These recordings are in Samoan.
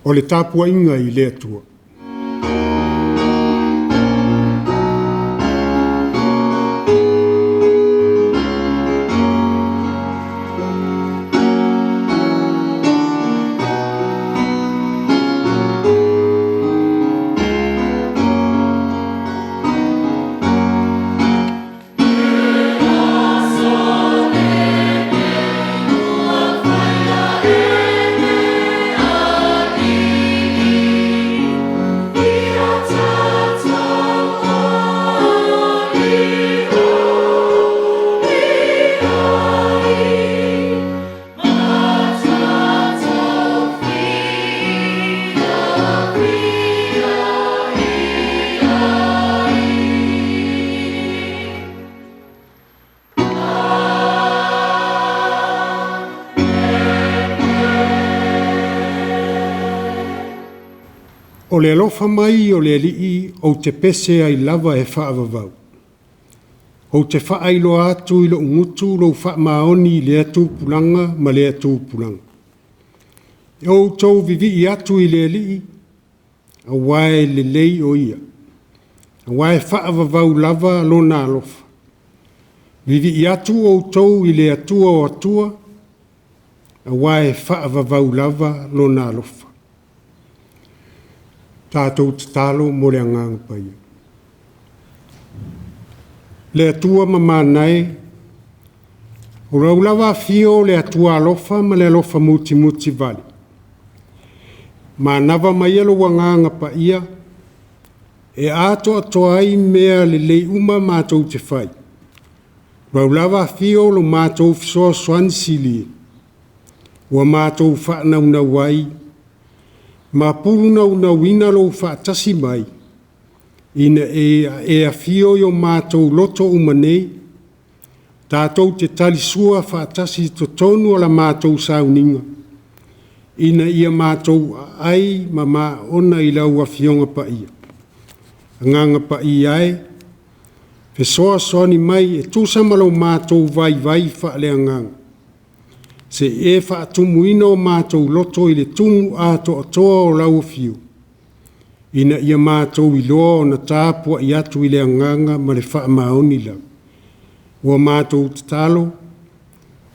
O le tapuaiga i le Atua. O le alofa mai o le Alii ou te pese ai lava e faavavau. Ou te faailoa atu i lou gutu lou faamaoni i lea tupulaga ma lea tupulaga. E outou vivii atu i le Alii, aua e lelei o ia, aua e faavavau lava lona alofa. Vivii atu outou i le Atua o Atua, aua e faavavau lava lona alofa. Tatou tatalo mo le Agaga Paia. Le Atua mamana e, o lau lava afio o le Atua alofa ma le alofa mutimuti vale, manava maia lou Agaga Paia e atoatoa ai mea lelei uma matou te fai. Lau lava afio o lo matou fesoasoani sili, ua matou faanaunau ai ma pulunaunauina lou faatasi mai, ina ia e afio i o matou loto uma nei, tatou te talisua faatasi i totonu o la matou sauniga, ina ia matou aai ma maona i lau Afioga Paia. Agaga Paia e, fesoasoani mai e tusa ma lo matou vaivai faaleagaga, seia e faatumuina o matou loto i le tumu atoatoa o lau afio, ina ia matou iloa ona tapuai atu i le agaga ma le faamaoni lava. Ua matou tatalo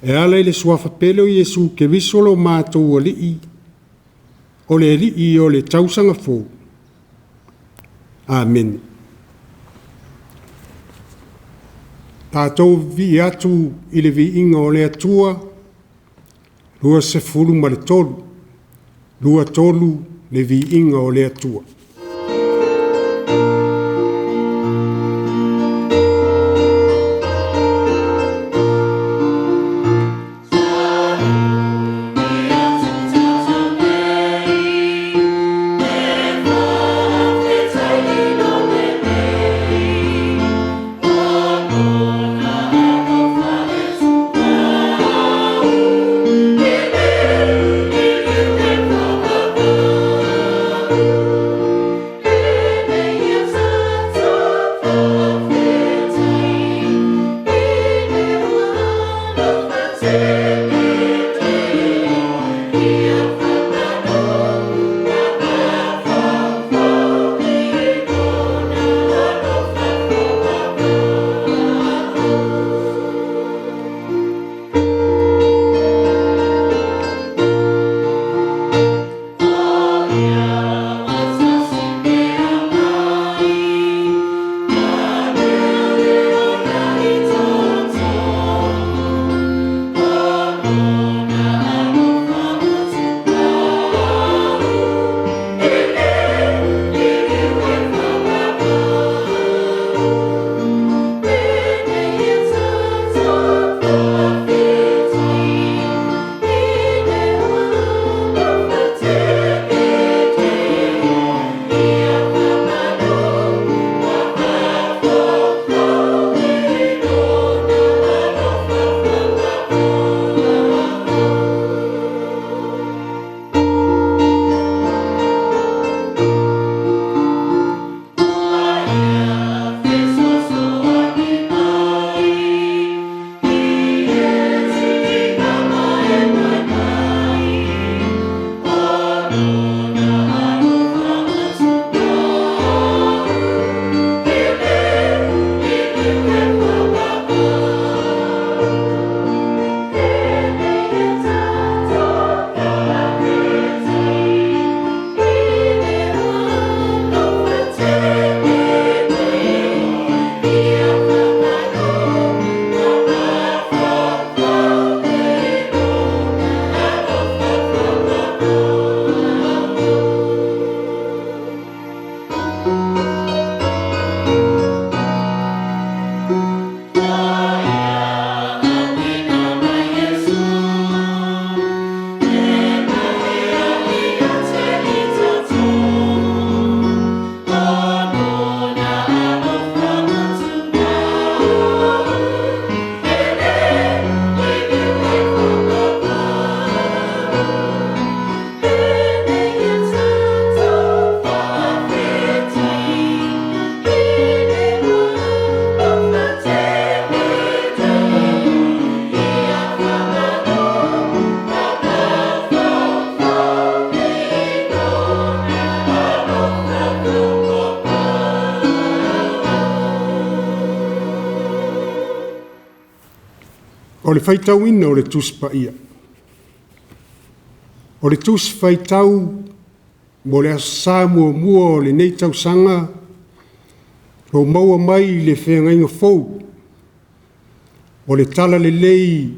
e ala i le suafa pele o Iesu Keriso lo matou Alii, o le Alii o le tausaga fou. Amene. Tatou vivii atu i le viiga o le Atua, 23, 23 le viiga o le Atua. O le faitauina o le Tusi Paia. O le Tusi Faitau mo le Aso Sa muamua o lenei tausaga ua maua mai i le Feagaiga Fou o le Talalelei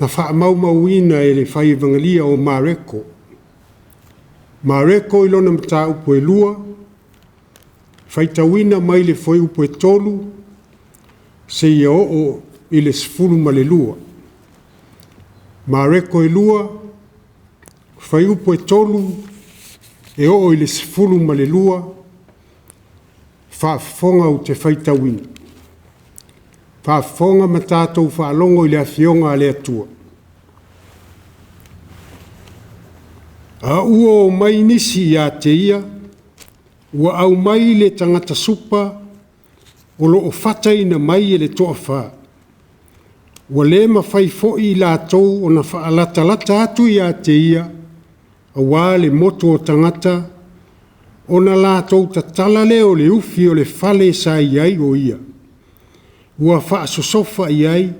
na faamaumauina e le fai Evagelia o Mareko. Mareko i lona mataupu e 2, faitauina mai le fuaiupu e 3 seia oo i le 12. Mareko e 2, fuaiupu e 3 e oo i le 12, faafofoga ou te faitauina. Faafofoga ma tatou faalogo i le Afioga a le Atua. A ua omai nisi ia te ia, ua aumai le tagata supa o lo o fataina mai e le toafa. Ua le mafai foi i latou ona faalatalata atu ia te ia aua le motu o tagata, ona latou tatala lea o le ufi o le fale sa i ai o ia, ua faasosofa i ai,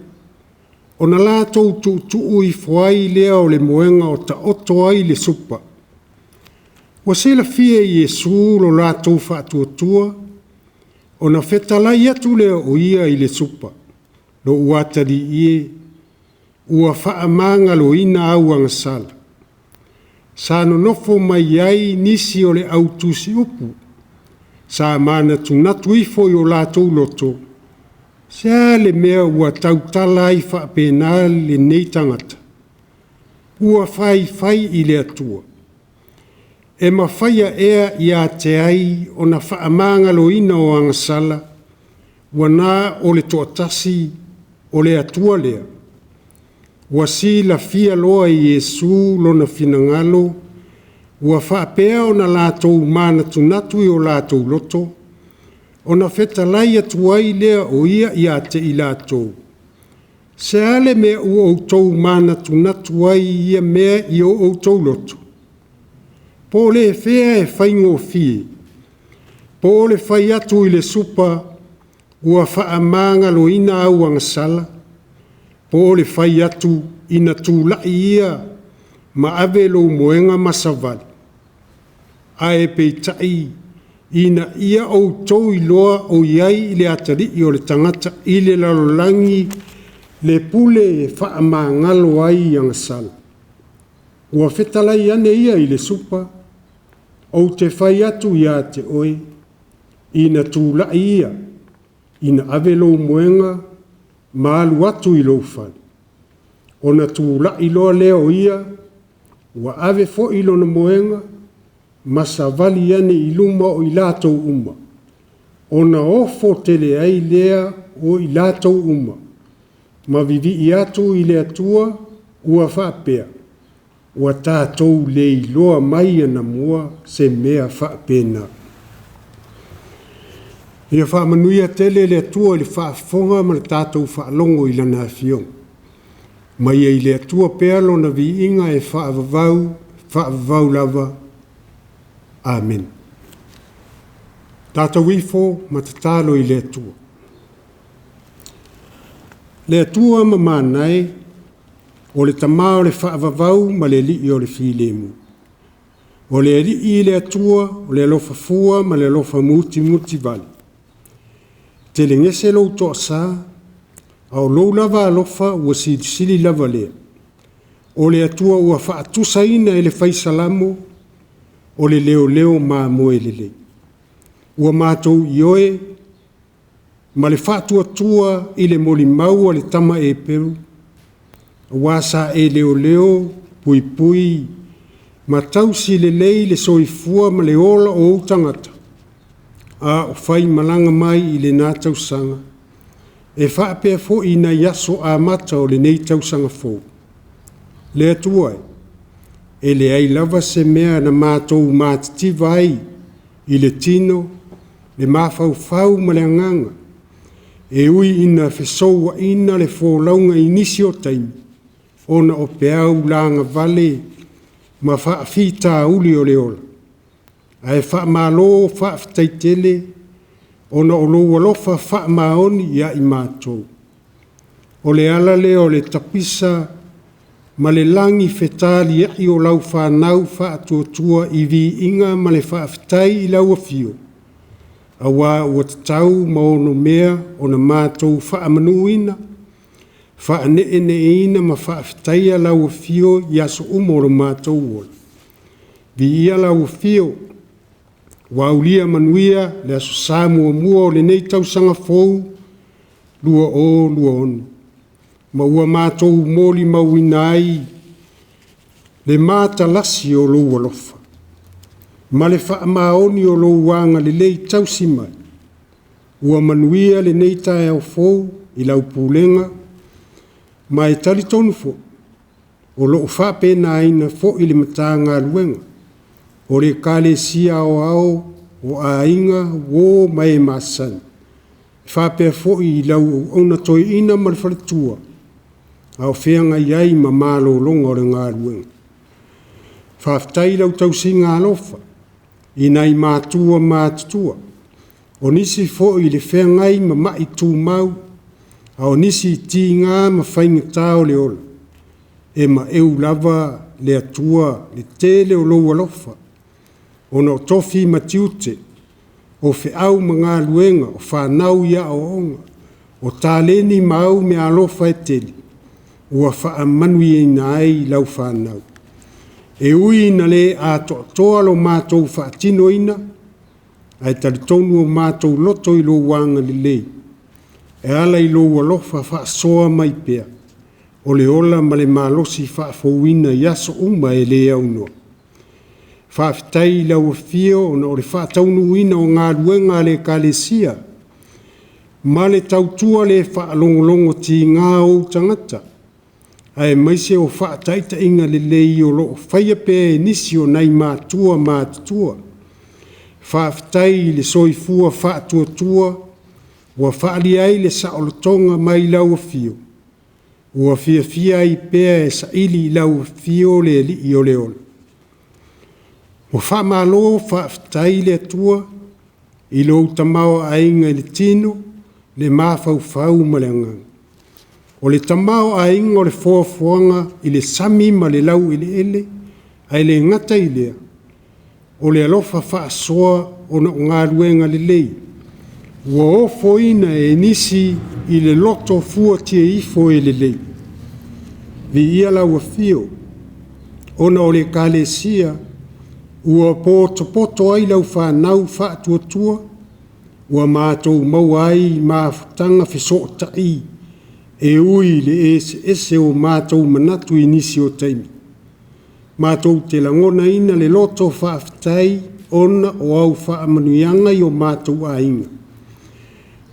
ona latou tuutuu ifo ai lea o le moega o taoto ai le supa. Ua silafia e Iesu lo latou faatuatua, ona fetalai atu lea o ia i le supa, “Lou atalii e, ua faamagaloina au agasala.” Sa nonofo mai ai nisi o le au tusiupu, sa manatunatu ifo i o latou loto, se a le mea ua tautala ai faapena lenei tagata? Ua faifai i le Atua. E mafai ea ia te ai ona faamagaloina o agasala, ua na o le toatasi o le Atua lea? Ua silafia loa e Iesu lona finagalo ua faapea ona latou manatunatu i o latou loto, ona fetalai atu ai lea o ia ia te i latou, “Se a le mea ua outou manatunatu ai i ia mea i o outou loto? Po o le fea e faigofie, po o le fai atu i le supa, ‘Ua faamagaloina au agasala,’ po o le fai atu, ‘Ina tulai ia ma ave lou moega ma savali’? Ae peitai, ina ia outou iloa o i ai i le Atalii o le tagata i le lalolagi le pule e faamagalo ai i agasala.” Ua fetalai ane ia i le supa, “Ou te fai atu ia te oe, ina tulai ia, ina ave lou moega ma alu atu i lou fale.” Ona tulai loa lea o ia, ua ave foi lona moega, ma savali ane i luma o i latou uma, ona ofo tele ai lea o i latou uma, ma vivii atu i le Atua, ua faapea, ua tatou le iloa mai anamua se mea faapena. Ia faamanuia tele le Atua i le faafofoga ma le tatou faalogo i Lana Afioga. Ma ia i le Atua pea Lona viiga e faavavau, faavavau lava. Amene. Tatou ifo ma tatalo i le Atua. Le Atua mamana e, o le Tama o le faavavau ma le Alii o le filemu. O le Alii le Atua, o le alofa fua ma le alofa mutimutivale. E telegese lou toasa, a o lou lava alofa ua silisili lava lea. O le Atua ua faatusaina e le fai Salamo, o le leoleo mamoe lelei. Ua matou ioe ma le faatuatua i le molimau a le tama Eperu, aua sa e leoleo, puipui ma tausi lelei le soifua ma le ola o ou tagata a o faimalaga mai i lena tausaga, e faapea foi i nai aso amata o lenei tausaga fou. Le Atua e, e leai lava se mea na matou matitiva ai i le tino, le mafaufau ma le agaga, e ui ina fesouaina le folauga i nisi o taimi, ona o peau lagavale ma faafitauli o le ola. Ae faamalo faafetai tele ona o lou alofa faamaoni ia i matou. O le ala lea o le tapisa ma le lagi fetaliai o lau fanau faatuatua i viiga ma le faafetai i lau afio, aua ua tatau ma onomea ona matou faamanuina, faaneeneeina ma faafetaia lau afio i aso uma o lo matou ola. Viia lau afio ua aulia manuia le Aso Sa muamua o lenei tausaga fou 2026, ma ua matou molimauina ai le matalasi o lou alofa ma le faamaoni o lou agalelei tausi mai. Ua manuia lenei taeao fou i lau pulega, ma e talitonu foi o lo o faapenaina foi le Matagaluega o le Ekalesia Aoao o aiga, uo ma e masani, faapea foi i lau auauna toeaina ma le faletua a o feagai ai ma malologa o le galuega. Faafetai i lau tausiga alofa i nai matua matutua, o nisi foi i le feagai ma mai tumau, a o nisi i tiga ma faigata o le ola. E maeu lava le Atua i le tele o lou alofa ona o tofi ma tiute, o feau ma galuega, o fanau i aoaoga, o taleni ma au meaalofa e tele ua faamanuiaina ai lau fanau. E ui ina le atoatoa lo matou faatinoina, ae talitonu o matou loto i lou agalelei e ala i lou alofa faasoa mai pea o le ola ma le malosi faafouina i aso uma e le aunoa. Faafetai i lau Afio ona o le faataunuuina o galuega a le Ekalesia ma le tautua le faalogologotiga a ou tagata, aemaise o faataitaiga lelei o lo o faia pea e nisi o nai matua matutua. Faafetai i le soifua faatuatua ua faaalia ai le saolotoga mai lau Afio, ua fiafia ai pea e saili i lau afio le Alii o le ola. Ua faamalo faafetai i le Atua i lou tamaoaiga i le tino, le mafaufau ma le agaga. O le tamaoaiga o le foafoaga i le sami ma le laueleele, ae le gata i lea, o le alofa faasoa ona o galuega lelei ua ofoina e nisi i le loto fuatia ifo e lelei. Viia lau Afio ona o le Ekalesia ua potopoto ai lau fanau faatuatua, ua matou maua ai mafutaga fesootai e ui i le eseese o matou manatu i nisi o taimi. Matou te lagonaina le loto faafetai ona o au faamanuiaga i o matou aiga.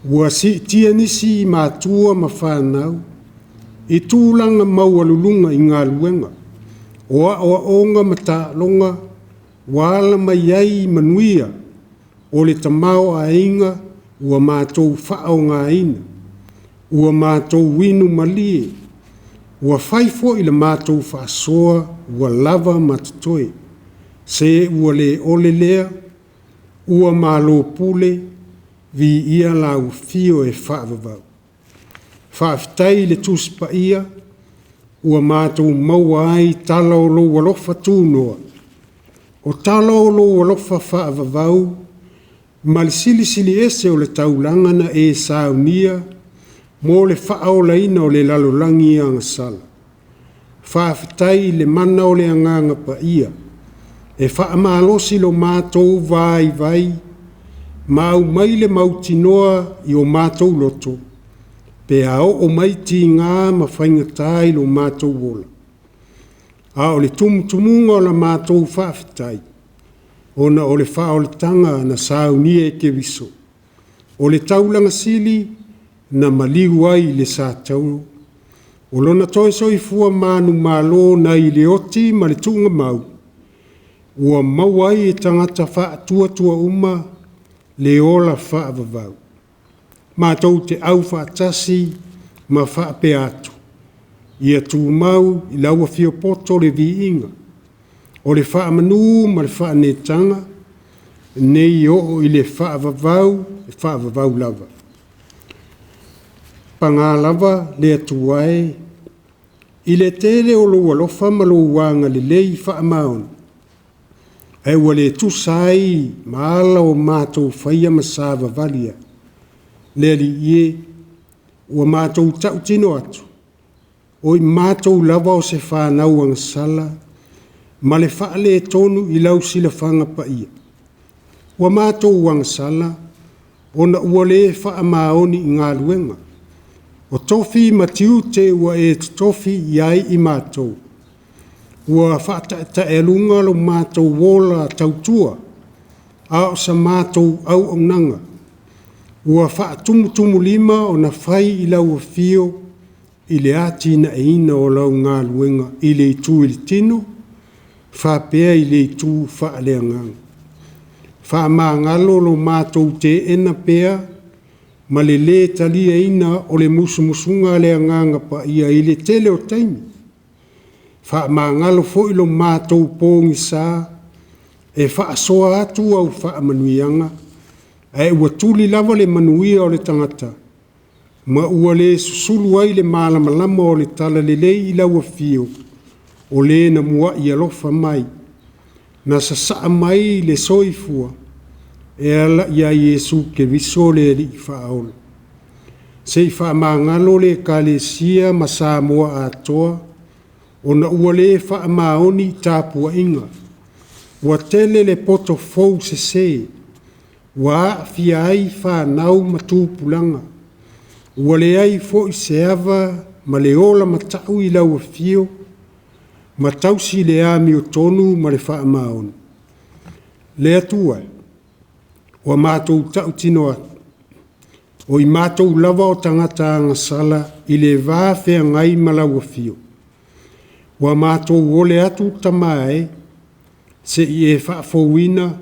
Ua siitia nisi matua ma fanau i tulaga maualuluga i galuega, o aoaoga ma taaloga ua ala mai ai manuia o le tamaoaiga ua matou faaaogaina, ua matou inu malie, ua fai foi le matou faasoa ua lava ma totoe. Se ua le ole lea, ua malo pule, viia lau Afio e faavavau. Faafetai i le Tusi Paia ua matou maua ai tala o lou alofa tunoa, o tala o lou alofa faavavau ma le silisiliese o le taulaga na e saunia mo le faaolaina o le lalolagi agasala. Faafetai i le mana o le Agaga Paia e faamalosi lo matou vaivai ma aumai le mautinoa i o matou loto pe a oo mai tiga ma faigata i lo matou ola. A o le tumutumuga o la matou faafetai, ona o le faaolataga na saunia e Keriso, o le taulaga sili na maliu ai i le satauro, o lona toe soifua manumalo nai le oti ma le tuugamau, ua maua ai e tagata faatuatua uma le ola faavavau. Matou te aufaatasi ma faapea atu, ia tumau i lau afio poto le viiga, o le faamanu ma le faaneetaga, nei oo i le faavavau, e faavavau lava. Paga lava le Atua e, i le tele o lou alofa ma lou agalelei faamaoni, ae ua le tusa ai ma ala o matou faia ma savavali ai. Le Alii e, ua matou tautino atu, o i matou lava o se fanau agasala ma le faaletonu i lau silafaga paia. Ua matou agasala ona ua le faamaoni i galuega, o tofi ma tiute ua e totofi i ai i matou. Ua faataetaealuga lo matou ola tautua a o sa matou auaunaga. Ua faatumutumulima ona fai i lau afio i le atinaeina o lau galuega i le itu i le tino faapea i le itu faaleagaga. Faamagalo lo matou teena pea ma le lē taliaina o le musumusuga a le Agaga Paia i le tele o taimi. Faamagalo foi lo matou pogisa e faasoa atu au faamanuiaga, ae ua tuli lava le manuia o le tagata ma ua le susulu ai le malamalama o le talalelei i lau afio, o Le na muai alofa mai, na sasaa mai le soifua e ala ia Iesu Keriso le Alii Faaola. Se i faamagalo le Ekalesia ma Samoa atoa ona ua le faamaoni i tapuaiga. Ua tele le poto fou sese ua aafia ai fanau ma tupulaga. Ua leai foi se ava ma le ola matau i lau afio ma tausi le amiotonu ma le faamaoni. Le Atua e, ua matou tautino atu, o i matou lava o tagata agasala i le va feagai ma lau afio. Ua matou ole atu Tama e, se i e faafouina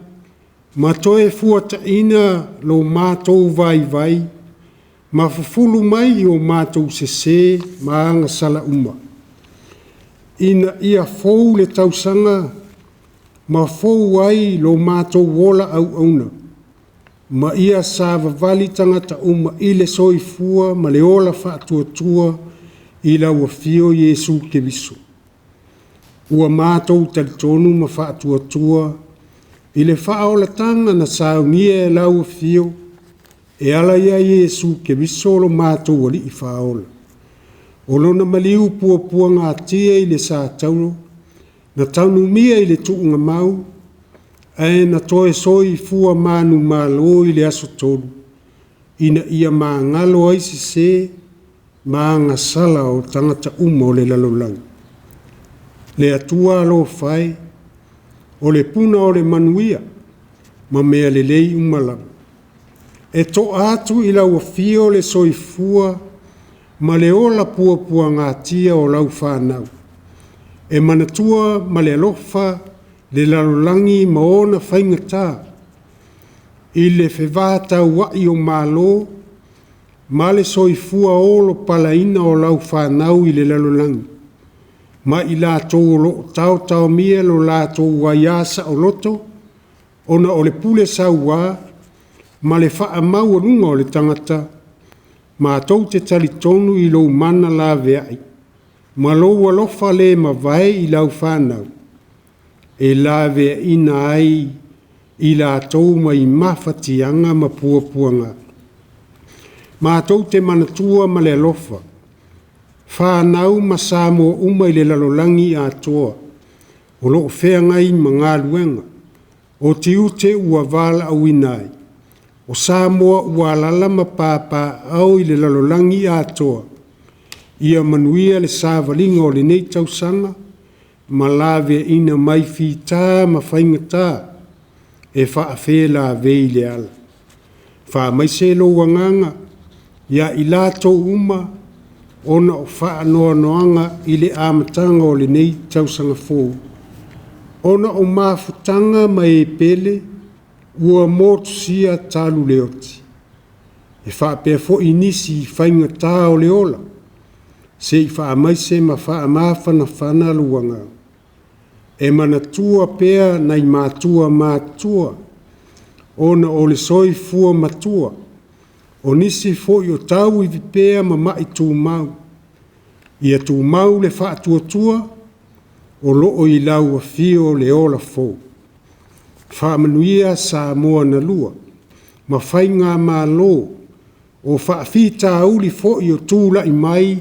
ma toe fuataina lo matou vaivai ma fufulu mai i o matou sese ma agasala uma, ina ia fou le tausaga ma fou ai lo matou ola auauna, ma ia savavali tagata uma i le soifua ma le ola faatuatua i lau afio Iesu Keriso. Ua matou talitonu ma faatuatua i le faaolataga na saunia e lau afio e ala ia Iesu Keriso lo matou Alii Faaola. O lona maliu puapuagatia i le satauro, na tanumia i le tuugamau, ae na toe soifua manumalo i le aso tolu, ina ia magalo ai sese ma agasala o tagata uma o le lalolagi. Le Atua alofa e, o le puna o le manuia ma mea lelei uma lava, e toa atu i lau afio le soifua ma le ola puapuagatia o lau fanau, e manatua ma le alofa le lalolagi ma ona faigata, i le fevataua'i o malo ma le soifua olopalaina o lau fanau i le lalolagi, ma i latou o lo o taotaomia lo latou aia saoloto ona o le pule saua ma le faamaualuga o le tagata, matou te talitonu i lou mana laveai ma lou alofa le mavae i lau fanau, e laveaina ai i latou mai mafatiaga ma puapuaga. Matou te manatua ma le alofa fanau ma Samoa uma i le lalolagi atoa o lo o feagai ma galuega, o tiute ua valaauina ai. O Samoa ua alaala ma papaaao i le lalolagi atoa, ia manuia le savaliga o lenei tausaga ma laveaina mai fita ma faigata e faafelavei i le ala. Faamaise lou agaga ia i latou uma ona o faanoanoaga i le amataga o lenei tausaga fou, ona o mafutaga ma e pele ua motusia talu le oti. E faapea foi nisi i faigata o le ola, se i faamaise ma faamafanafana lou agaga. E manatua pea nai matua matutua ona o le soifua matua. O nisi foi o tauivi pea ma ma'i tumau, ia tumau le faatuatua o lo o i lau afio le ola fou. Faamanuia Samoa na lua ma faigamalo, o faafitauli foi o tulai mai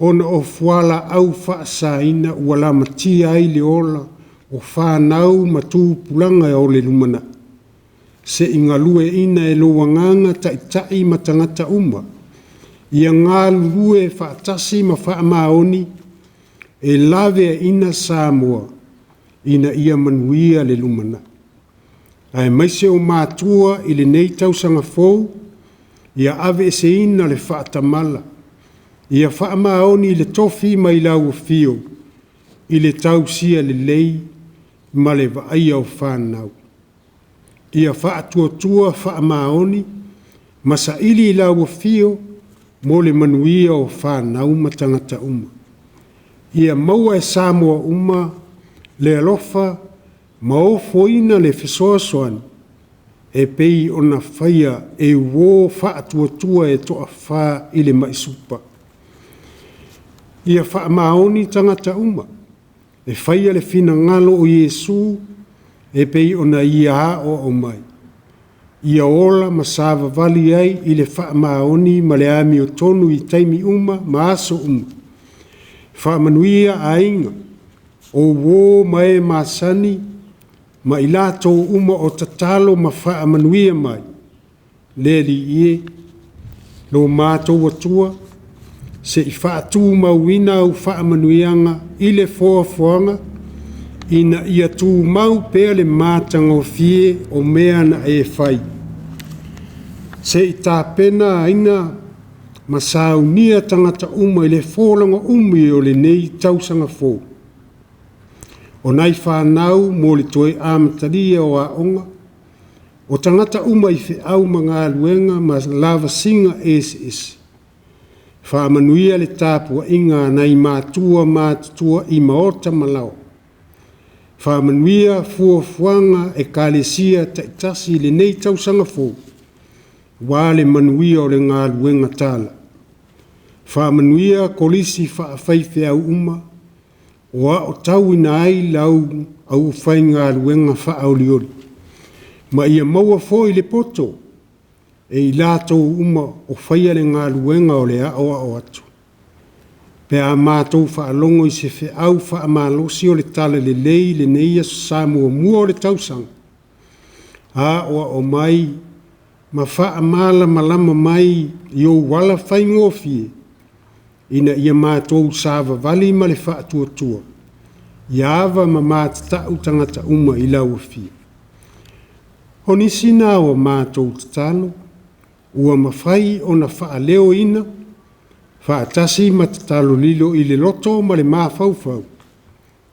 ona o fualaau faasaina ua lamatia ai le ola o fanau ma tupulaga o le lumanai. Se i galueaiina e lou Agaga Taitai ma tagata uma, ia galulue faatasi ma faamaoni e laveaiina Samoa ina ia manuia le lumanai. Aemaise o matua i lenei tausaga fou, ia aveeseina le faatamala, ia faamaoni i le tofi mai lau afio i le tausia lelei ma le vaaia o fanau. Ia faatuatua faamaoni ma saili i lau afio mo le manuia o fanau ma tagata uma. Ia maua e Samoa uma le alofa ma ofoina le fesoasoani e pei ona faia e uo faatuatua e toafa i le mai suka. Ia faamaoni tagata uma e faia le finagalo o Iesu e pei ona Ia aoao mai. Ia ola ma savavali ai i le faamaoni ma le amiotonu i taimi uma ma aso uma. Faamanuia aiga, o uo ma e masani ma i latou uma o tatalo ma faamanuia mai. Le Alii e, lo matou Atua, se i faatumauina au faamanuiaga i le foafoaga ina ia tumau pea le matagofie o mea na e fai. Se i tapenaina ma saunia tagata uma i le folauga umi o lenei tausaga fou. O nai fanau mo le toe amatalia o aoga, o tagata uma i feau ma galuega ma lavasiga eseese. Faamanuia le tapuaiga a nai matua matutua i maota ma laoa. Faamanuia fuafuaga a Ekalesia taitasi i lenei tausaga fou aua le manuia o le galuega talai. Faamanuia kolisi faafaifeau uma o aotauina ai lau aufaigaluega faaolioli, ma ia maua foi le poto e i latou uma o faia le galuega o le aoao atu, pe a matou faalogo i se feau faamalosi o le talalelei i lenei Aso Sa muamua o le tausaga, aoao mai ma faamalamalama mai i ou ala faigofie, ina ia matou savavali ma le faatuatua, ia ava ma matatau tagata uma i lau afio. O nisi na o matou tatalo ua mafai ona faaleoina faatasi ma tatalo lilo i le loto ma le mafaufau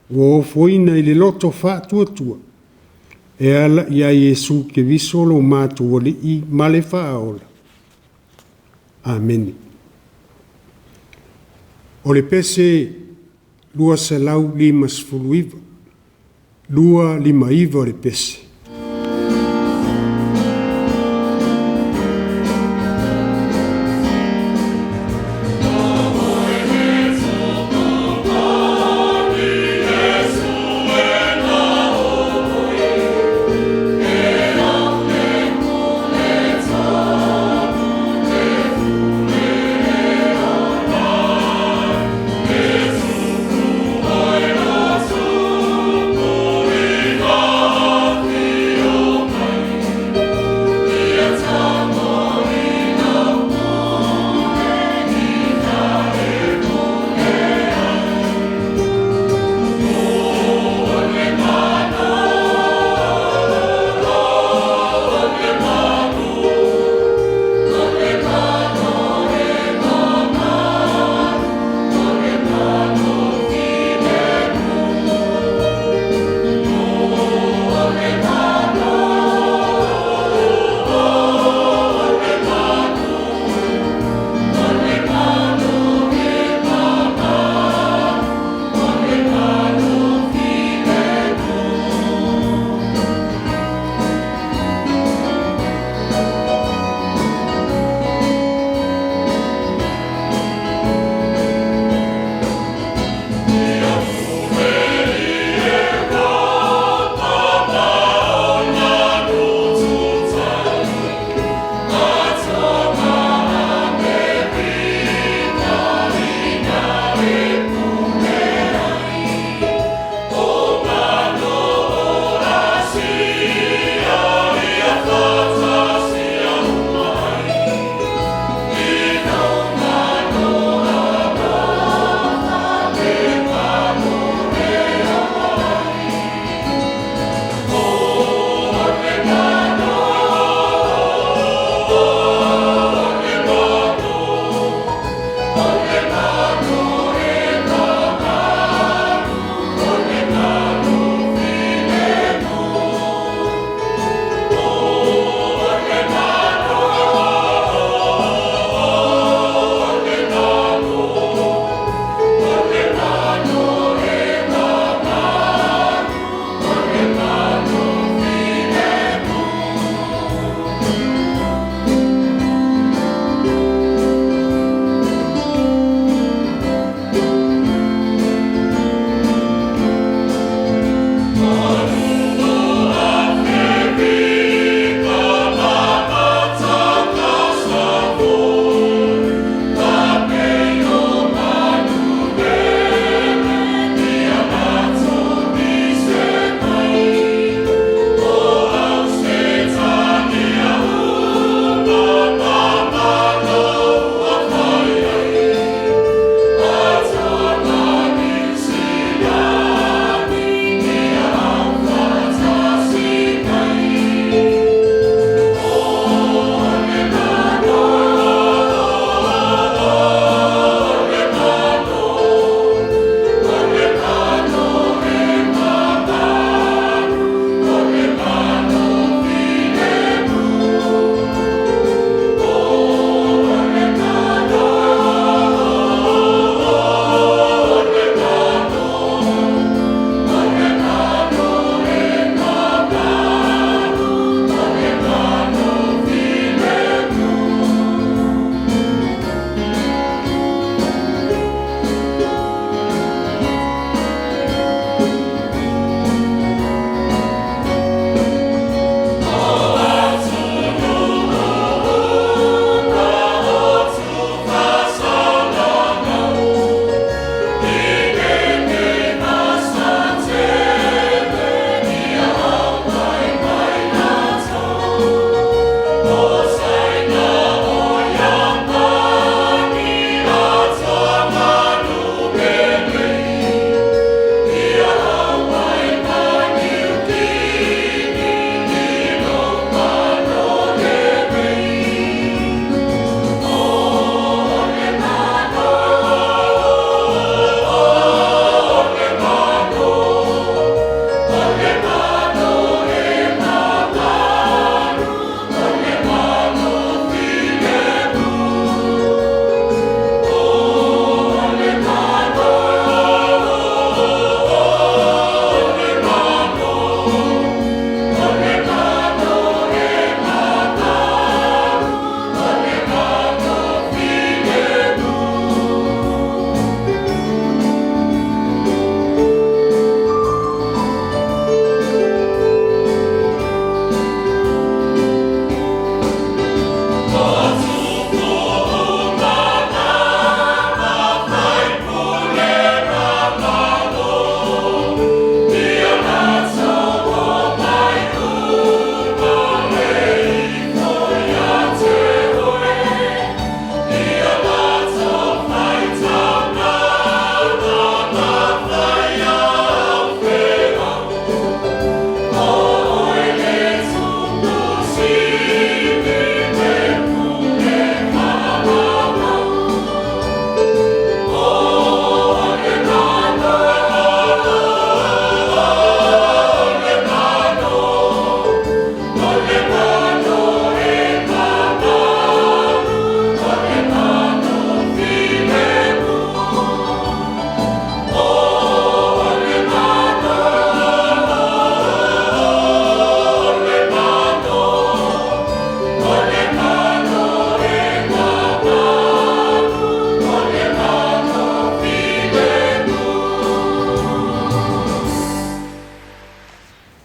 ua ofoina i le loto faatuatua e ala ia Iesu Keriso lo matou Alii ma le Faaola. Amene. O le pese 259, 259 le pese.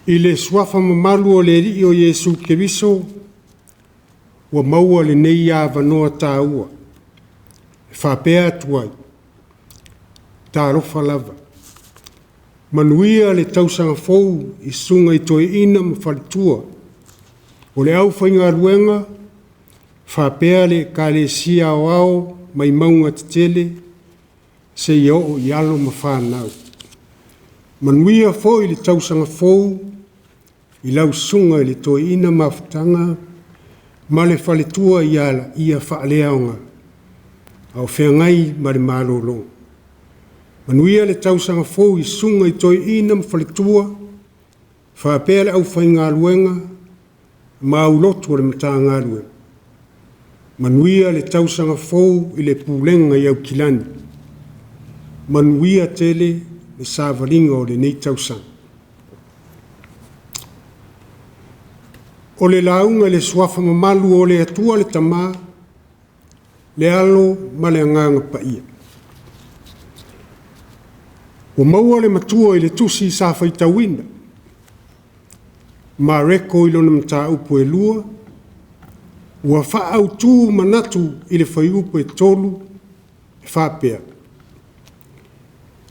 I le suafa mamalu o le Alii o Iesu Keriso, ua maua lenei avanoa taua e faapea atu ai, talofa lava, manuia le tausaga fou i susuga i toeaiina ma faletua, o le aufaigaluega faapea le Ekalesia Aoao mai mauga tetele seia oo i alo ma fanau. Manuia foi le tausaga fou i lau susuga i le Toeaina Mafutaga ma le faletua ia Faaleaoga a o feagai ma le malologa. Manuia le tausaga fou i susuga i toeaiina ma faletua faapea le aufaigaluega ma aulotu o le Matagaluega. Manuia le tausaga fou i le Pulega i Aukilani. Manuia tele le savaliga o lenei tausaga. O le lauga i le suafa mamalu o le Atua le Tama, le Alo ma le Agaga Paia. Ua maua le matua i le tusi sa faitauina, Mareko i lona mataupu e 2, ua faaautu manatu i le fuaiupu e 3 e faapea: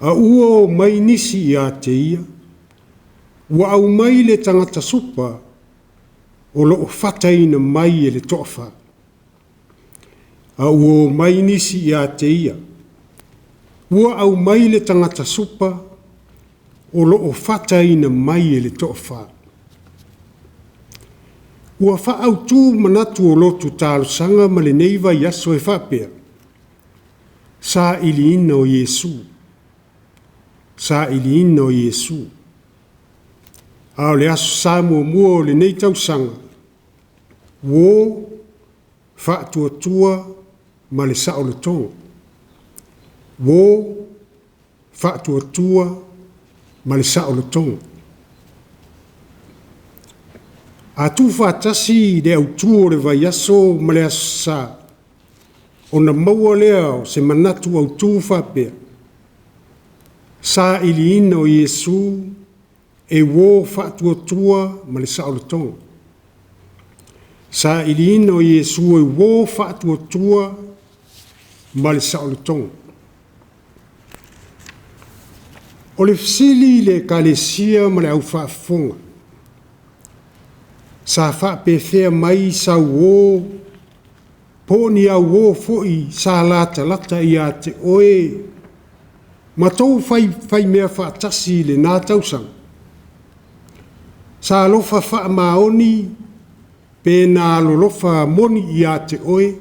“A ua omai nisi ia te ia, ua aumai le tagata supa o lo o fataina mai e le toafa. A ua omai nisi ia te ia, ua aumai le tagata supa o lo o fataina mai e le toafa.” Ua faaautu manatu o lotu talosaga ma lenei vaiaso e faapea, sailiina o Iesu, sailiina o Iesu. A o le Aso Sa muamua o lenei tausaga, uo, faatuatua ma le saolotoga. Uo, faatuatua ma le saolotoga. A tuufaatasi le autu o le vaiaso ma le Aso Sa, ona maua lea o se manatu autu faapea, sailiina o Iesu e uo faatuatua ma le saolotoga. Sailiina o Iesu e uo faatuatua ma le saolotoga. O le fesili i le Ekalesia ma le au faafofoga, sa faapefea mai sau uo po o ni au uo foi sa latalata ia te oe ma tou faimea faatasi i lena tausaga? Sa alofa faamaoni pe na alolofa moni ia te oe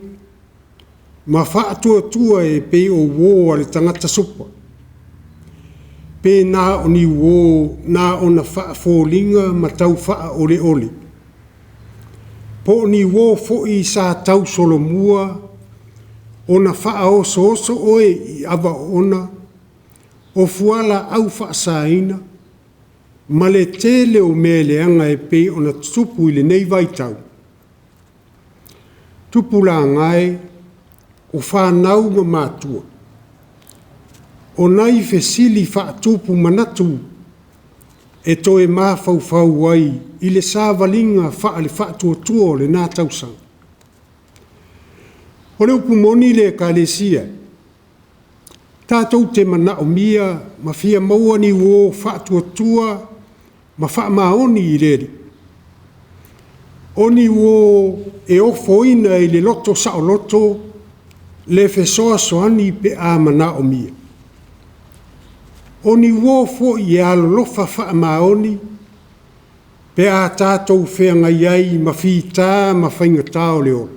ma faatuatua e pei o uo a le tagata supa? Pe na o ni uo na ona faafoliga ma tau faaoleole? Po o ni uo foi sa tausolomua ona faaosooso oe i ava oona o fualaau faasaina ma le tele o mea leaga e pei ona tutupu i lenei vaitau? Tupulaga e, o fanau ma matua, o nai fesili faatupu manatu e toe mafaufau ai i le savaliga faale-faatuatua o lena tausaga. O le upu moni le Ekalesia, tatou te manaomia ma fia maua ni uo faatuatua ma faamaoni i le Alii. O ni uo e ofoina i le loto saoloto le fesoasoani pe a manaomia. O ni uo foi e alolofa faamaoni pe a tatou feagai ai ma fita ma faigata o le ola.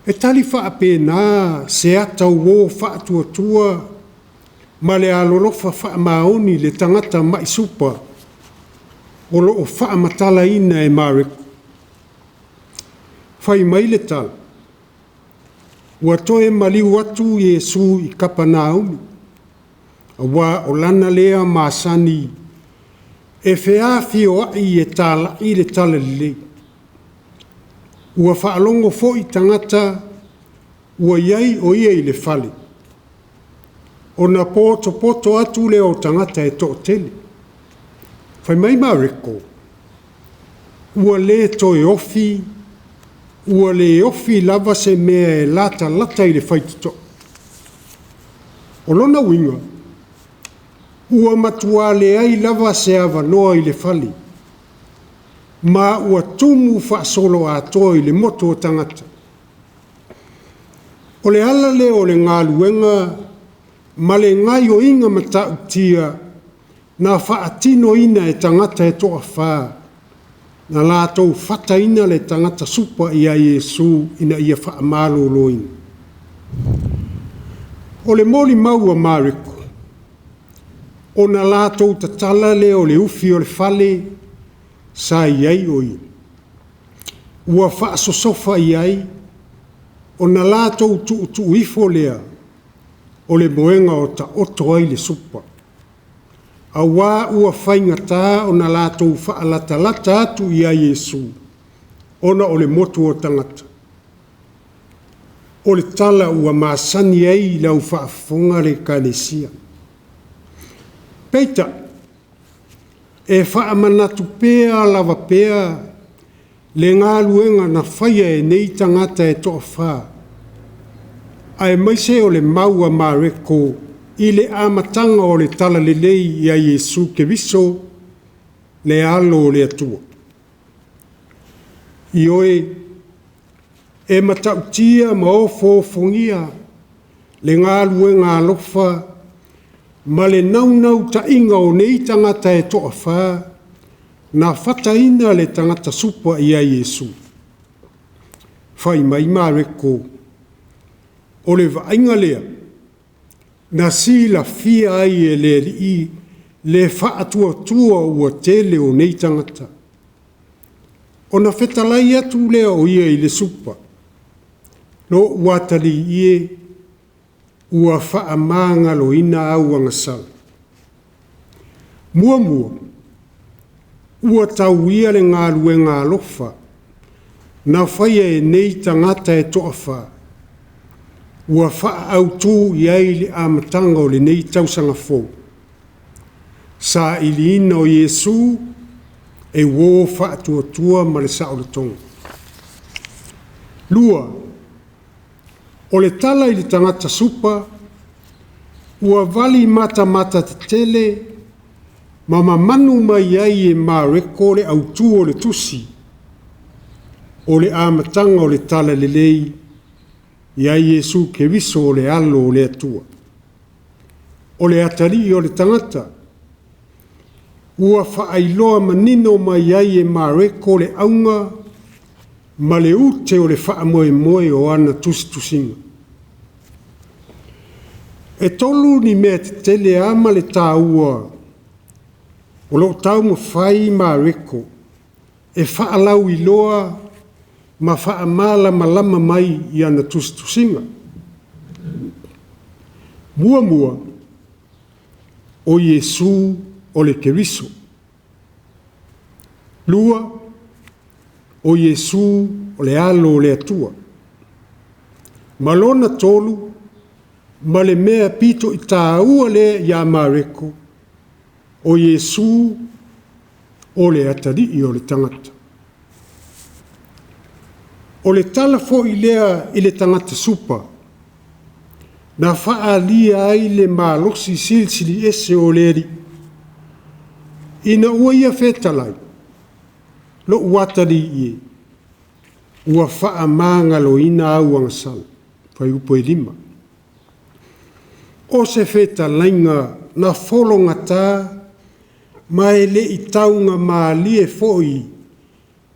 E tali faapena se ata uo faatuatua ma le alolofa faamaoni i le tagata mai supa o lo o faamatalaina e Mareko. Fai mai le tala, ua toe maliu atu Iesu i Kapenaume, aua o lana lea masani e feafioai e talai le talalelei. Ua faalogo foi tagata ua i ai o ia i le fale, ona potopoto atu lea o tagata e toatele. Fai mai Mareko, ua le toe ofi, ua le ofi lava se mea e latalata i le faitotoa. O lona uiga, ua matua leai lava se avanoa i le fale, ma ua tumu faasoloatoa i le motu o tagata. O le ala lea o le galuega ma le gaoioiga matautia na faatinoina e tagata e toafa na latou fataina le tagata supa ia Iesu ina ia faamaloloina. O le molimau a Mareko, ona latou tatala lea o le ufi o le fale sa i ai o ia, ua faasosofa i ai, ona latou tuutuu ifo lea o le moega o taoto ai le supa, aua ua faigata ona latou faalatalata atu ia Iesu ona o le motu o tagata. O le tala ua masani ai i lau faafofoga le Ekalesia. Peitai, e faamanatu pea lava pea le galuega na faia e nei tagata e toafa, aemaise o le mau a Mareko i le amataga o le Talalelei ia Iesu Keriso, le Alo o le Atua. Ioe, e matautia ma ofoofogia le galuega alofa ma le naunautaiga o nei tagata e toafa na fataina le tagata supa ia Iesu. Fai mai Mareko, o le vaaiga lea na silafia ai e le Alii le faatuatua ua tele o nei tagata. Ona fetalai atu lea o ia i le supa, “Lou atalii e, ua faamagaloina au agasala.” Muamua, ua tauia le galuega alofa na faia e nei tagata e toafa ua faaautu i ai le amataga o lenei tausaga fou. Sailiina o Iesu e uo faatuatua ma le saolotoga. Lua, o le tala i le tagata supa, ua vali matamatatele ma mamanu mai ai e Mareko le autu o le tusi o le amataga o le Talalelei ia Iesu Keriso o le Alo o le Atua. O le atalii o le tagata. Ua faailoa manino mai ai e Mareko le auga ma le ute o le faamoemoe o ana tusitusiga. E tolu ni mea tetele lava ma le taua o lo o taumafai Mareko e faalauiloa ma faamalamalama mai i ana tusitusiga. Muamua, o Iesu o le Keriso. Lua, o Iesu o le Alo o le Atua. Ma lona tolu, ma le mea pito i taua lea ia Mareko, o Iesu o le atalii o le tagata. O le tala foi lea i le tagata supa, na faaalia ai le malosi silisiliese o le Alii, ina ua ia fetalai, “Lou atalii e, ua faamagaloina au agasala.” Fuaiupu 5. O se fetalaiga na fologata ma e le i taugamalie foi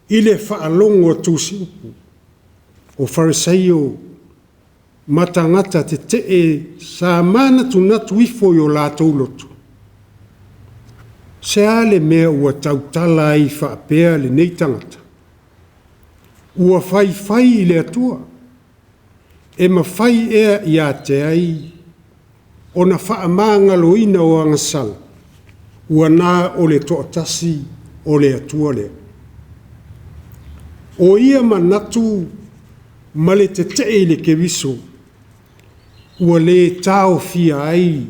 i le faalogo a tusiupu, o Farisaio ma tagata tetee sa manatunatu ifo i o latou loto, se a le mea ua tautala ai faapea lenei tagata? Ua faifai i le Atua. E mafai ea ia te ai ona faamagaloina o agasala? Ua na o le toatasi o le Atua lea. O ia manatu ma le tetee i le Keriso ua le taofia ai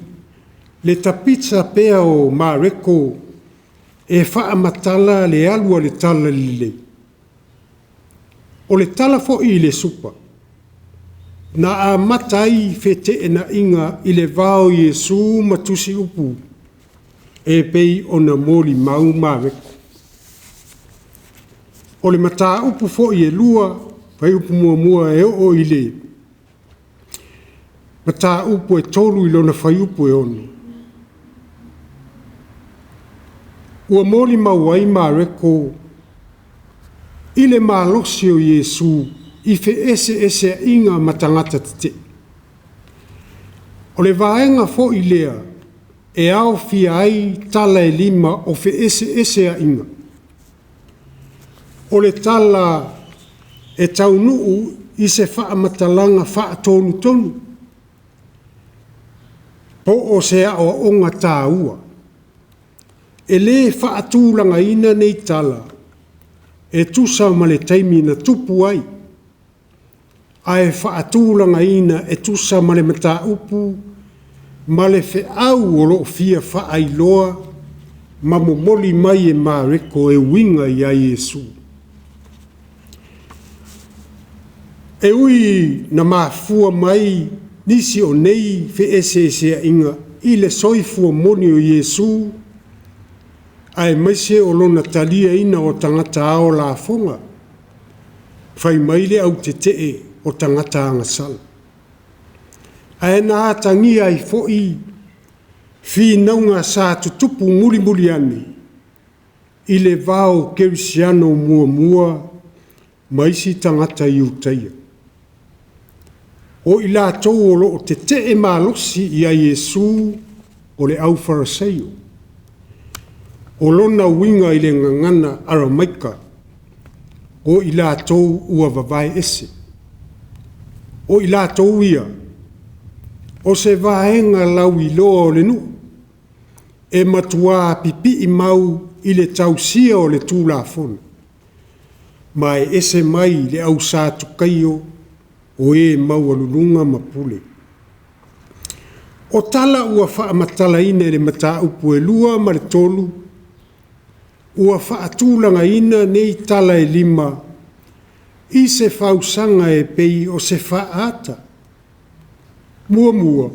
le tapisa pea o Mareko e faamatala le alu a le Talalelei. O le tala foi i le supa, na amata ai feteenaiga i le va o Iesu ma tusiupu e pei ona molimau Mareko. O le mataupu foi e 2, fuaiupu 1 e oo i le mataupu e 3 i lona fuaiupu e 6, ua molimau ai Mareko i le malosi o Iesu i feeseeseaiga ma tagata tetee. O le vaega foi lea e aofia ai tala e 5 o feeseeseaiga. O le tala e taunuu i se faamatalaga faatonutonu po o se aoaoga taua. E le faatulagaina nei tala e tusa ma le taimi na tupu ai, ae faatulagaina e tusa ma le mataupu ma le feau o lo o fia faailoa ma momoli mai e Mareko e uiga ia Iesu. E ui na mafua mai nisi o nei feeseeseaiga i le soifua moni o Iesu aemaise o lona taliaina o tagata ao lafoga, fai mai le au tetee o tagata agasala. Ae na atagia ai foi finauga sa tutupu mulimuli ane i le va o kerisiano muamua ma isi tagata Iutaia. O i latou o lo o tetee malosi ia Iesu o le aufarasaio. O lona uiga i le gagana Aramaika, o i latou ua vavae ese. O i latou ia, o se vaega lauiloa o le nuu, e matua pipii mau i le tausia o le Tulafono, ma e ese mai le au Satukaio o e maualuluga ma pule. O tala ua faamatalaina i le mataupu e 2 ma le 3, ua faatulagaina nei tala e 5 i se fausaga e pei o se faaata. Muamua,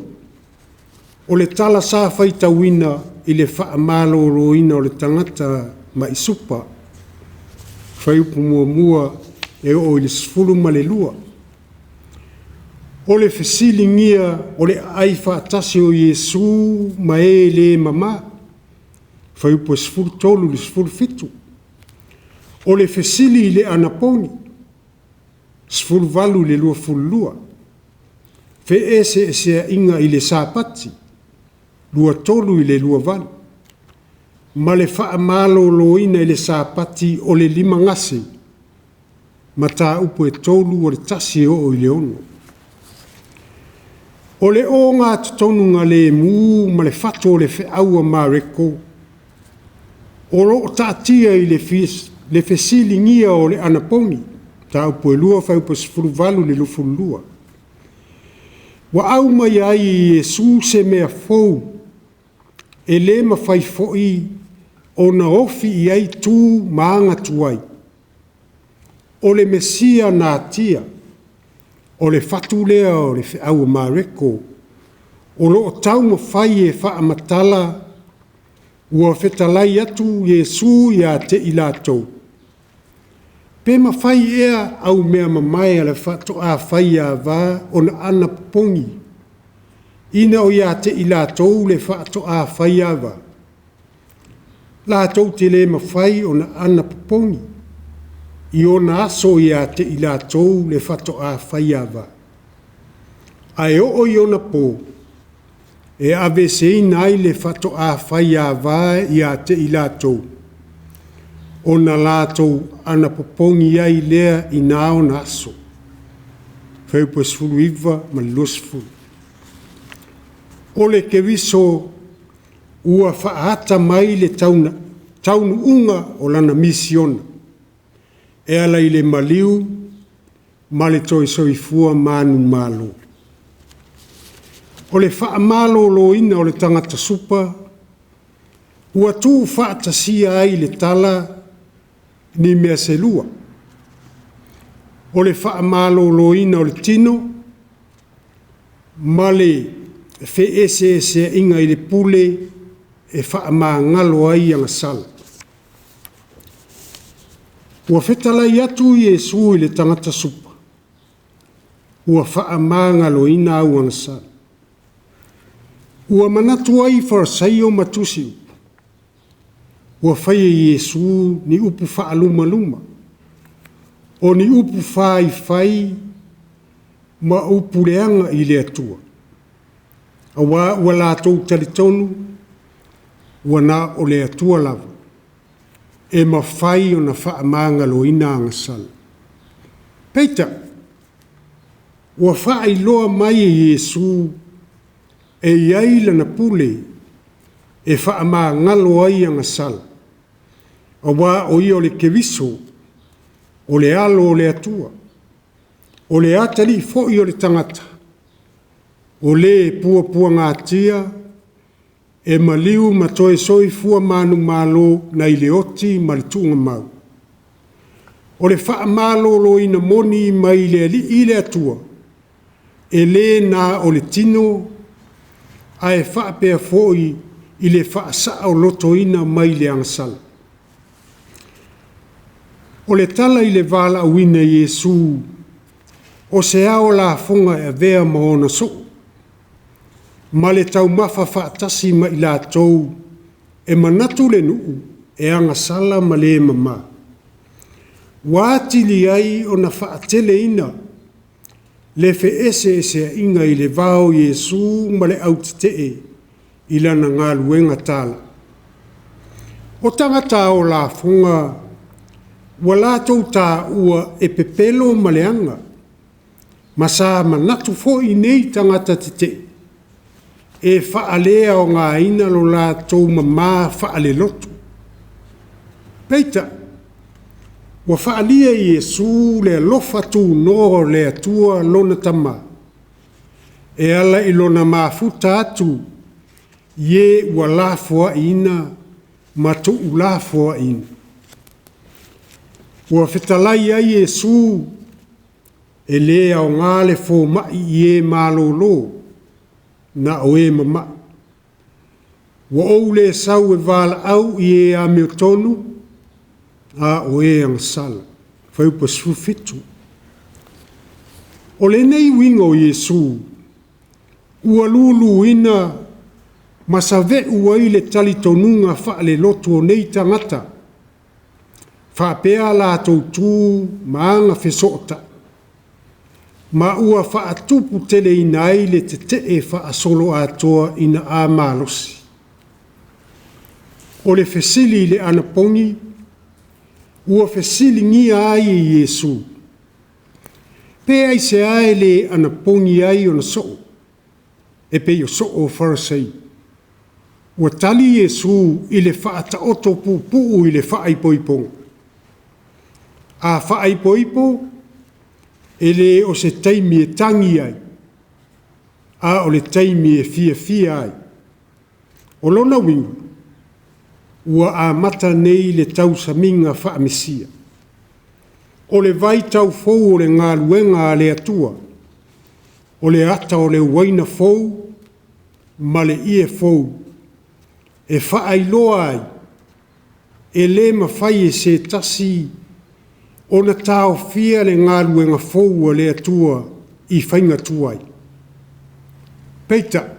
o le tala sa faitauina i le faamaloloina o le tagata mai supa, fuaiupu 1 e oo i le 12. O le fesiligia o le aai faatasi o Iesu ma e le mama, fuaiupu 13 i le 17. O le fesili i le anapogi, 18 i le 22. Feeseeseaiga i le Sapati, 23 i le 28. Ma le faamaloloina i le Sapati o le 5 gase, mataupu e 3 o le 1 e oo i le 6. O le ogatotonugalemu ma le fatu o le feau a Mareko o lo o taatia i le fesiligia o le anapogi, mataupu e 2 fuaiupu 18 i le 22. Ua aumaia ai e Iesu se mea fou e le mafai foi ona ofi i ai tu ma aga tuai. O le Mesia natia, o le fatu lea o le feau a Mareko o lo o taumafai e faamatala, ua fetalai atu Iesu ia te i latou, pe mafai ea au mea mamae a le faatoa faiava ona anapopogi ina o ia te i latou le faatoa faiava? Latou te le mafai ona anapopogi i ona aso ia te i latou le faatoa faiava. Ae oo i ona po, e aveeseina ai le faatoa faiava ia te i latou, ona latou anapopogi ai lea i na ona aso. Fuaiupu 19 ma le 20. O le Keriso ua faaata mai le taunuuga o lana misiona e ala i le maliu ma le toe soifua manumalo. O le faamaloloina o le tagata supa, Ua tuufaatasia ai le tala ni mea se lua, o le faamaloloina o le tino ma le feeseeseaiga i le pule e faamagalo ai agasala. Ua fetalai atu Iesu i le tagata supa, “Ua faamagaloina au agasala.” Ua manatu ai Farisaio ma Tusi ua faia e Iesu ni upu faalumaluma, o ni upu faifai ma upu leaga i le Atua, aua ua latou talitonu ua na o le Atua lava e mafai ona faamagaloina agasala. Peitai, ua faailoa mai e Iesu e i ai Lana pule e faamagalo ai agasala, aua o Ia o le Keriso, o le Alo o le Atua, o le atalii foi o le tagata, o Le e puapuagatia e maliu ma toe soifua manumalo nai le oti ma le tuugamau. O le faamaloloina moni mai le Alii le Atua, e le na o le tino ae faapea foi i le faasaolotoina mai le agasala. O le tala i le valaauina e Iesu o se ao lafoga e avea ma ona soo, ma le taumafa faatasi ma i latou e manatu le nuu e agasala ma le mama, ua atili ai ona faateleina le feeseeseaiga i le va o Iesu ma le autetee i lana galuega talai. O tagata ao lafoga ua latou taua e pepelo ma leaga, ma sa manatu foi nei tagata tetee e faaleaogaina lo latou mama faalelotu. Peitai, ua faaalia e Iesu le alofa tunoa o le Atua lona Tama e ala i Lona mafuta atu i e ua lafoaiina ma tuulafoaiina. Ua fetalai ai Iesu, “E le aoga le fomai i e malolo, na o e mamai. Ua ou le sau e valaau i e amiotonu, a o e agasala.” Fuaiupu 17. O lenei uiga o Iesu ua luluina ma saveu ai le talitonuga faalelotu o nei tagata faapea a latou tu ma agafesootai, ma ua faatuputeleina ai le tetee faasoloatoa ina a malosi. O le fesili i le anapogi ua fesiligia ai e Iesu, pe aisea e le anapogi ai ona soo e pei o soo o Farisai? Ua tali Iesu i le faataoto puupuu i le faaipoipoga. A faaipoipo, e le o se taimi e tagi ai, a o le taimi e fiafia ai. O lona uiga, ua amata nei le tausamiga faa-Mesia. O le vaitau fou o le galuega a le Atua, o le ata o le uaina fou ma le ie fou, e faailoa ai, e le mafai e se tasi ona taofia le galuega fou a le Atua i faiga tuai. Peitai,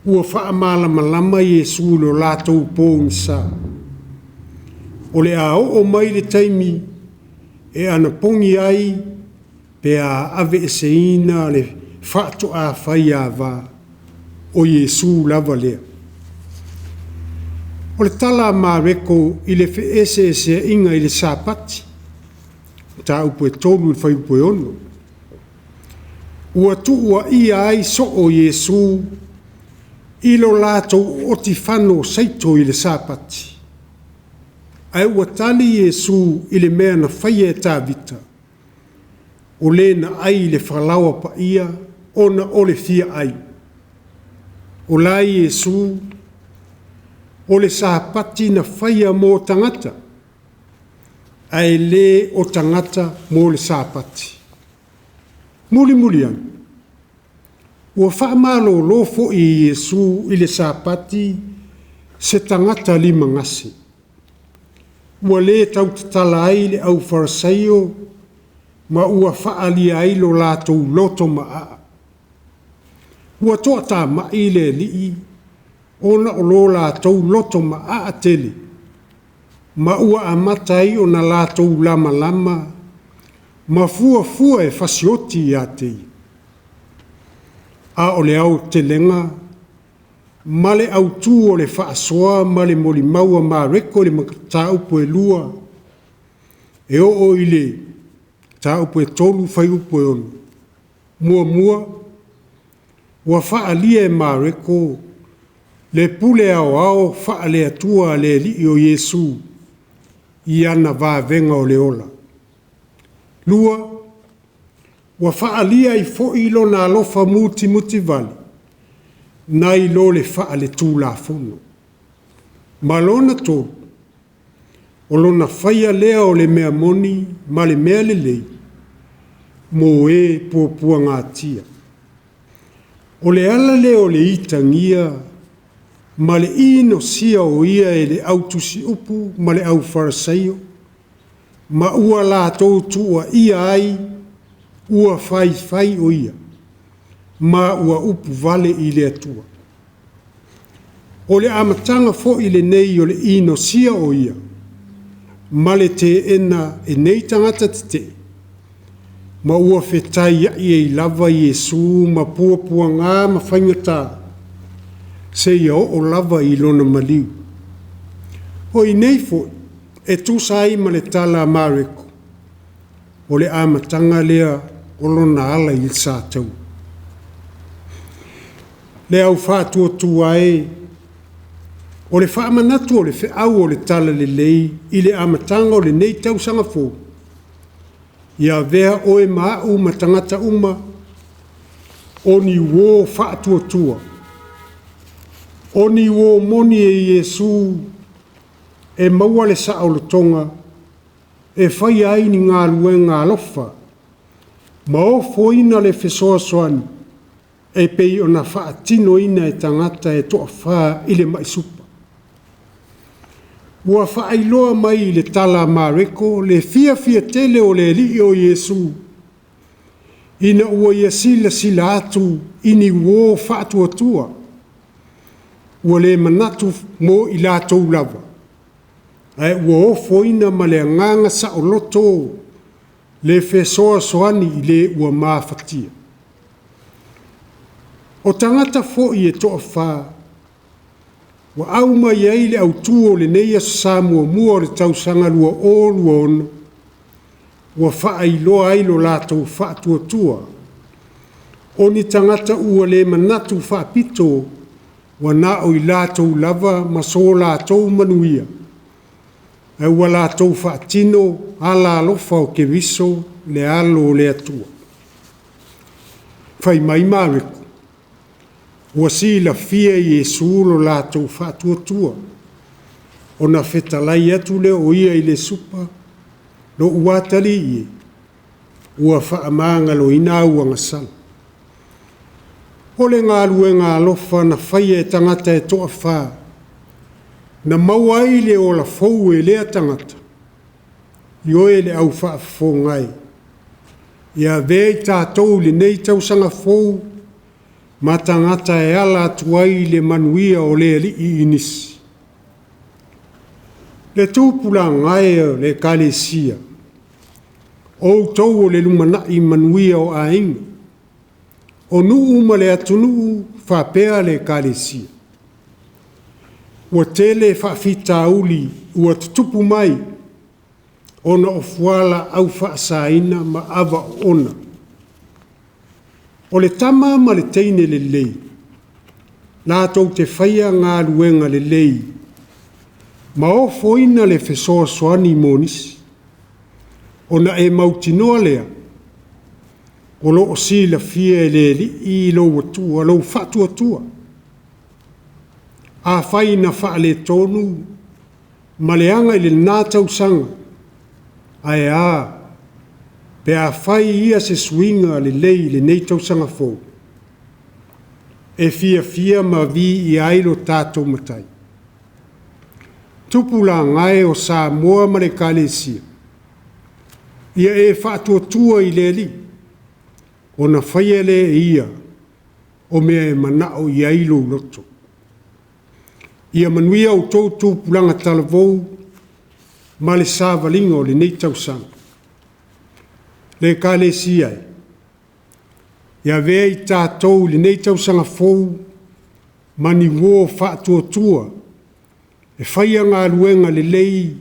ua faamalamalama Iesu i lo latou pogisa. O le a oo mai le taimi e anapogi ai pe a aveeseina le faatoa faiava, o Iesu lava lea. O le tala a Mareko i le feeseeseaiga i le Sapati, mataupu 3 i le fuaiupu 6. Ua tuuaia ai soo o Iesu i lo latou otifanu o seito i le Sapati. Ae ua tali Iesu i le mea na faia e Tavita, o le na ai i le falaoa paia ona o le fia ai. O la Iesu, O le Sapati na faia mo tagata, ae le o tagata mo le Sapati. Mulimuli ane, ua faamalolo foi e Iesu i le Sapati se tagata limagase, ua le tautatala ai le aufarasaio ma ua faaalia ai lo latou loto maaa. Ua toatamai le Alii ona o lo latou loto maaa tele, ma ua amata ai ona latou lamalama ma fuafua e fasioti ia te Ia. A o le aotelega ma le autu o le faasoa ma le molimau a Mareko i le mataupu e 2 e oo i le mataupu e 3 fuaiupu e 6. 1. Ua faaalia e Mareko le pule aoao faale-Atua a le Alii o Iesu i ana vavega o le ola. 2. Ua faaalia ai foi lona alofa mutimutivale nai lo le faaletulafono. Ma lona 3, o lona faia lea o le mea moni ma le mea lelei mo e puapuagatia. O le ala lea o le itagia ma le inosia o ia e le au tusiupu ma le aufarasaio, ma ua latou tuuaia ai ua faifai o ia, ma ua upuvale i le Atua. O le amataga foi lenei o le inosia o ia ma le teena e nei tagata tetee, ma ua fetaiai ai lava Iesu ma puapuaga ma faigata, seia oo lava i lona maliu. O i inei foi e tusa ai ma le tala a Mareko, o le amataga lea o lona ala i le sataua. Le au faatuatua e, o le faamanatu o le feau o le talalelei i le amataga o lenei tausaga fou, ia avea oe ma au ma tagata uma o ni uo faatuatua, o ni uo moni e Iesu e maua le saolotoga e faia ai ni galuega alofa ma ofoina le fesoasoani e pei ona faatinoina e tagata e toafa i le mai supa. Ua faailoa mai i le tala a Mareko le fiafia tele o le Alii o Iesu ina ua ia silasila atu i ni uo faatuatua, ua le manatu mo i latou lava, ae ua ofoina ma le agaga saoloto le fesoasoani i le ua mafatia. O tagata foi e toafa ua aumai ai le autu o lenei Aso Sa muamua o le tausaga 2026, ua faailoa ai lo latou faatuatua, o ni tagata ua le manatu faapito ua na o i latou lava ma so latou manuia, ae ua latou faatino ala alofa o Keriso le Alo o le Atua. Fai mai Mareko, ua silafia e Iesu lo latou faatuatua, ona fetalai atu lea o ia i le supa, “Lou atalii e, ua faamagaloina au agasala.” O le galuega alofa na faia e tagata e toafa na maua ai le ola fou e lea tagata. Ioe le au faafofoga e, ia avea i tatou i lenei tausaga fou ma tagata e ala atu ai le manuia o le Alii i nisi. Le tupulaga e o le Ekalesia, o outou o le lumanai manuia o aiga, o nuu ma le atunuu faapea le Ekalesia. Ua tele faafitauli ua tutupu mai ona o fualaau faasaina ma ava oona. O le tama ma le teine lelei latou te faia galuega lelei ma ofoina le fesoasoani mo nisi, ona e mautinoa lea o lo o silafia e le Alii lou faatuatua. Afai na faaletonu ma leaga i lena tausaga, ae a pe a fai ia se suiga lelei i lenei tausaga fou e fiafia ma viia ai lo tatou Matai. Tupulaga e o Samoa ma le Ekalesia, ia e faatuatua i le Alii, ona faia lea e Ia o mea e manao i ai lou loto. Ia manuia outou tupulaga talavou ma le savaliga o lenei tausaga. Le Ekalesia e, ia avea i tatou i lenei tausaga fou ma ni uo faatuatua e faia galuega lelei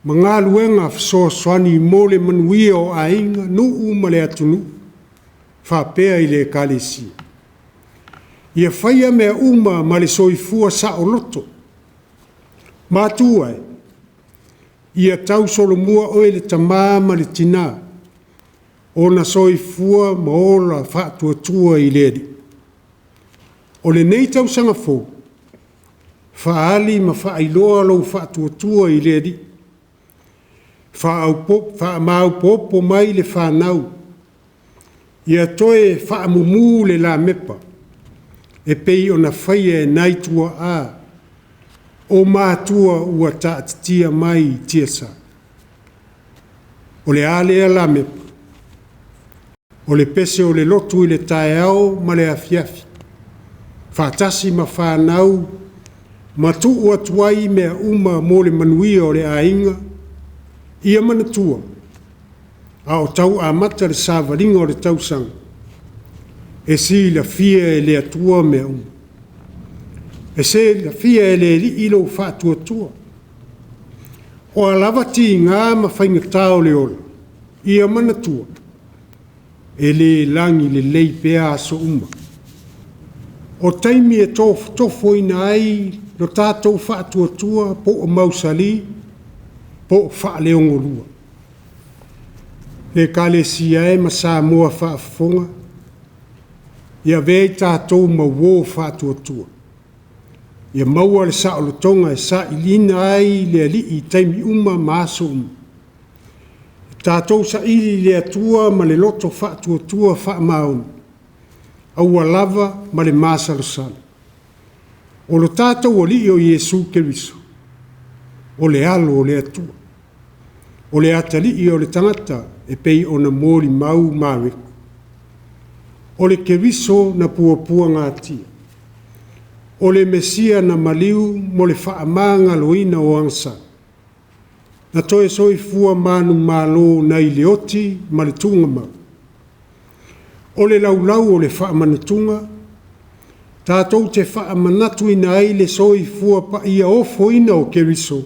ma galuega fesoasoani mo le manuia o aiga, nuu ma le atunuu faapea i le Ekalesia. Ia faia mea uma ma le soifua saoloto. Matua e, ia tausolomua oe i le tama ma le tina ona soifua ma ola faatuatua i le Alii. O lenei tausaga fou, faaali ma faailoa lou faatuatua i le Alii. Faamaopoopo mai le fanau, ia toe faamumu le lamepa e pei ona faia e nai tuaa o matua ua taatitia mai i tiasa. O le a lea lamepa? O le pese o le lotu i le taeao ma le afiafi, faatasi ma fanau ma tuu atu ai mea uma mo le manuia o le aiga. Ia manatua, a o tau amata le savaliga o le tausaga, e silafia e le Atua mea uma. E silafia e le Alii lou faatuatua. O a lava tiga ma faigata o le ola, ia manatua, e le lagi lelei pea aso uma. O taimi e tofotofoina ai lo tatou faatuatua po o mausali po o faaleogolua. Le Ekalesia e ma Samoa faafofoga, ia avea i tatou ma uo faatuatua, ia maua le saolotoga e sailiina ai le Alii i taimi uma ma aso uma. Ia tatou saili i le Atua ma le loto faatuatua faamaoni, aua lava ma le masalosalo. O lo tatou Alii o Iesu Keriso, o le Alo o le Atua, o le atalii o le tagata e pei ona molimau Mareko. O le Keriso na puapuagatia, o le Mesia na maliu mo le faamagaloina o agasala, na toe soifua manumalo nai le oti ma le tuugamau. O le laulau o le faamanatuga, tatou te faamanatuina ai le soifua paia ofoina o Keriso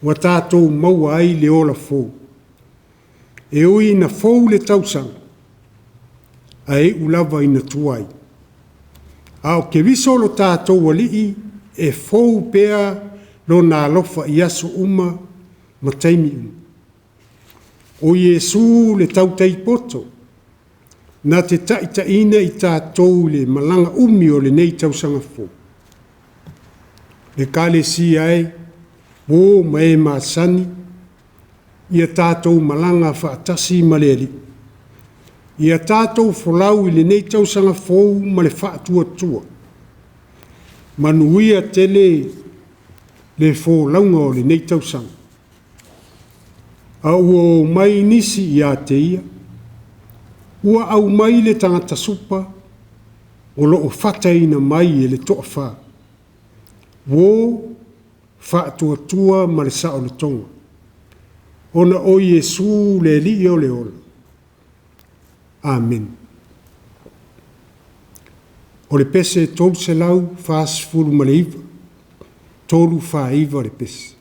ua tatou maua ai le ola fou. E ui ina fou le tausaga, ae iu lava ina tuai, a o Keriso lo tatou Alii e fou pea Lona alofa i aso uma ma taimi uma. O Iesu le tautai poto na te taitaiina i tatou i le malaga umi o lenei tausaga fou. Le Ekalesia e, uo ma e masani, ia tatou malaga faatasi ma le Alii. Ia tatou folau i lenei tausaga fou ma le faatuatua. Manuia tele le folauga o lenei tausaga. A ua omai nisi ia te ia, ua aumai le tagata supa o lo o fataina mai e le toafa, uo faatuatua ma le saolotoga, ona o Iesu le Alii o le ola. Amene. O le pese 349, 349 le pese.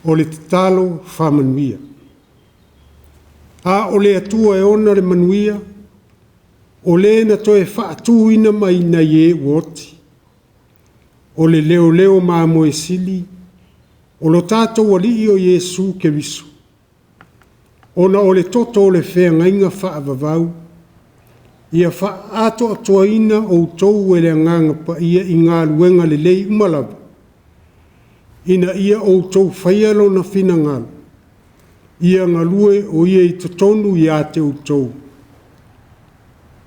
O le tatalo faamanuia. A o le Atua e ona le manuia, o Le na toe faatuina mai nai e ua oti, o le leoleo mamoe sili o lo tatou Alii o Iesu Keriso, ona o le toto o le feagaiga faavavau, ia faaatoatoaina outou e le Agaga Paia i galuega lelei uma lava, ina ia outou faia Lona finagalo, ia galue o Ia i totonu ia te outou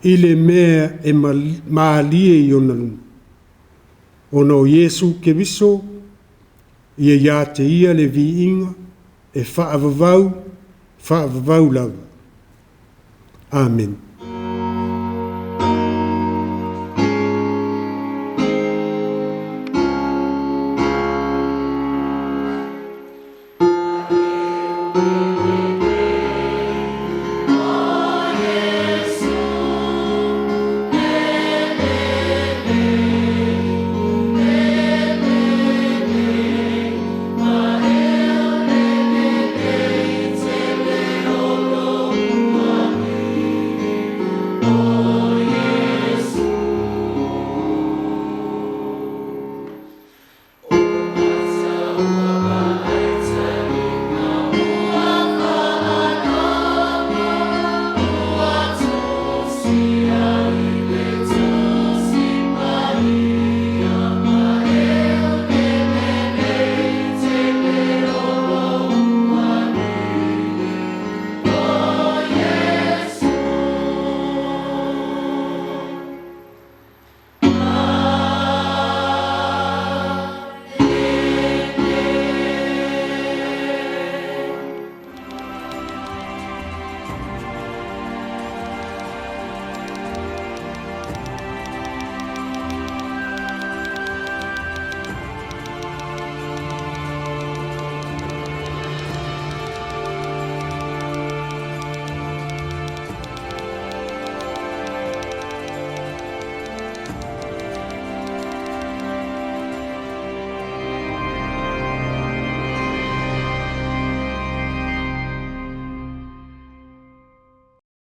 i le mea e malie i ona luma. Ona o Iesu Keriso, ia ia te Ia le viiga e faavavau, faavavau lava. Amene.